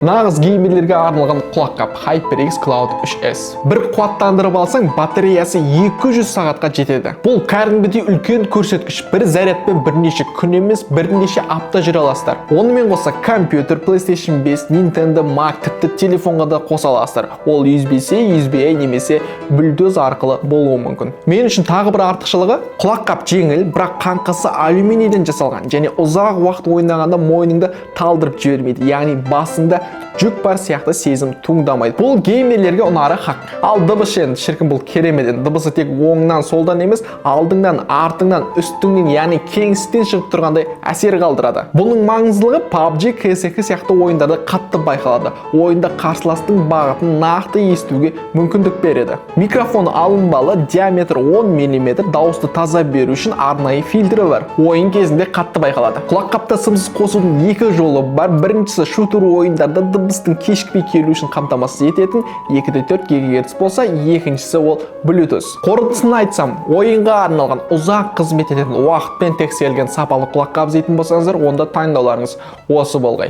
Нағыз геймерлерге арналған құлаққап HyperX Cloud 3S. Бір қуаттандырып алсаң, батареясы 200 сағатқа жетеді. Бұл кәдімгідей үлкен көрсеткіш. Бір зарядпен бірнеше күн емес, бірнеше апта жүре аласыздар. Онымен қоса компьютер, PlayStation 5, Nintendo, Mac, тіпті телефонға да қоса аласыздар. Ол USB-C, USB-A немесе Bluetooth арқылы болуы мүмкін. Мен үшін тағы бір артықшылығы: құлаққап жеңіл, бірақ қаңқасы алюминийден жасалған және ұзақ уақыт ойнағанда мойныңды талдырып жібермейді, яғни басында жүк бар сияқты сезім туындамайды. Бұл геймерлерге ұнары хақ. Ал дыбыс енді, шіркін, бұл керемет енді. Дыбысы тек оңнан, солдан емес, алдыңнан, артыңнан, үстіңнен, яғни кеңістіктен шығып тұрғандай әсер қалдырады. Бұның маңыздылығы PUBG, CS2 сияқты ойындарда қатты байқалады. Ойында қарсыластың бағытын нақты естуге мүмкіндік береді. Микрофон алынбалы, диаметрі 10 мм, дауысты таза беру үшін арнайы фильтрі бар. Ойын кезінде қатты байқалады. Құлаққапта сымсыз қосудың екі жолы бар. Біріншісі шутер ойындарда дыбыстың кешікпей келу үшін қамтамасыз ететін 2,4 ГГц болса, екіншісі ол Bluetooth. Қорытындысын айтсам, ойынға арналған, ұзақ қызмет ететін, уақытпен тексерілген сапалы құлаққап іздейтін болсаңыздар, онда таңдауларыңыз осы болғай.